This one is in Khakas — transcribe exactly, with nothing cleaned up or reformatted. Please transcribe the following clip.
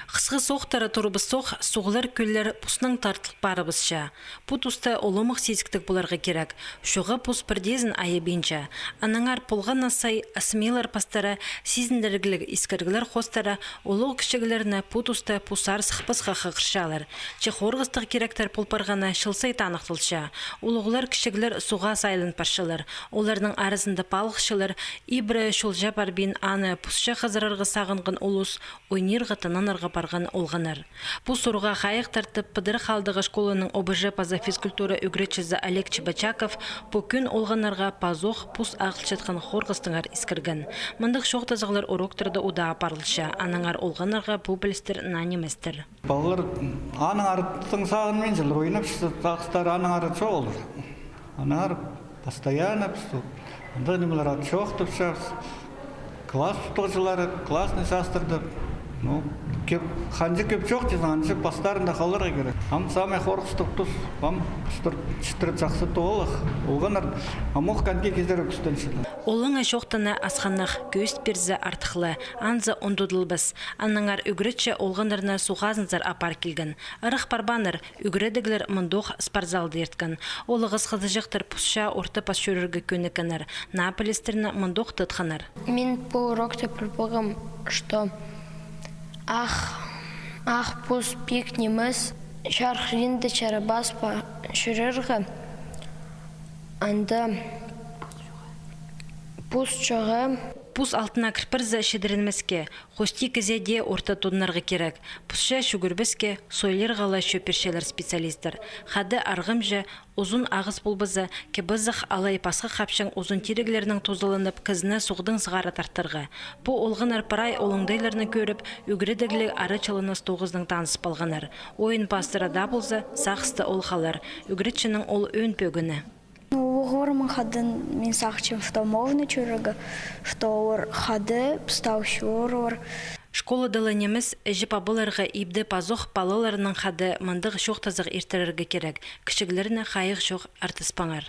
Хысхы соохтары турыбыс соох, суғлар, кӧллер пуснаң тартыл парыбысча. Пу туста улуғ сизіктіг поларға кирек. Чоға пус пірдеезін айабинча. Аннаңар полған на сай, СМИ-лар пастары, сизіндірігліг искіріглер хоостыра улуғ кічіглерні пу туста пусар сыхпасха хығырчалар. Че хорғыстығ киректер пол парғаны чыл сай таныхталча. Улуғлар, кічіглер суға сайлан парчалар. Оларның аразында палыхчылар, ибіре чолҷа парбин, аны пусча хызырарға сағынған улус, ойнирға, тынанарға парған олғаннар. Пу сурығға хайығ тартып, Пыдыр халдағы школаның ОБЖ паза физкультура ӱгретчізі Олег Чебочаков пу кӱн олғаннарға пазох пус ағылчатхан хорғыстаңар искірген. Мындағ чоохтазығлар уроктарда удаа парылча, аннаңар олғаннарға пу пілістер наа ниместер. Палалар аннаңар тың сағынминчалар, ойнапча, сағыстары аннаңар чоғыл. Аннаңар постоянно піс андағ нимелер ат чоохтапчабыс. Класс тутығҷылары, классный састырды. Ну, кӧп, ханҷа кӧп чоохтазаң, анҷа пастарында халарға кирек. Ам самый хорғыстығ тус, ам кӱстер, чистер чахсы тоғылах. Олғаннар, ам ох коньки кизер кӱстенчелер. Олаңай чоохтана асханах, кӧзіт пирзе артых ла, анзы ундудылбас. Аннаңар ӱгретчі олғаннарны суғ азынзар апар килген. Ырах парбааннар, ӱгредіглер мындох спортзалда ирткен. Олығыс хызыҷахтар пусча орта пас чӧрерге кӧніккеннер. Наа пілістерні мындох тытханнар. Мин пу урокта пір полғам, что ах, ах пус пик нимес, чарх ринде чарабас па чӧрерге, анда пус чоға. Пус алтына кір парза чідірінмеске, хости кізее дее орта тудынарға кирек. Пусча чӱгӱрбеске, сойлирға ла чӧп пирчелер специалистер. Хада арғамҷы, узун ағас полбаза, кібізіг алай пасха хапчаң узун тиріглернең тузаланып, кізіні суғдаң сығара тартарға. Пу олғаннар прай олаңдайларны кӧріп, ӱгредігліг ара чыланыс тоғызынаң таныс полғаннар. Ойын пастыра даа полза, сағыста ол халар. Ӱгретчінің ол ӧӧн пӧгіні. Ну, улуғ орнымаң хада мин сағынчам, что можно чӧрерге, что олар хада пістең чӧрер. Школада ла нимес, іҷе-пабаларға ибде пазох палаларнаң хада мындағ чоохтазығ иртірерге кирек, кічіглерні хайығ чох артыспаңар.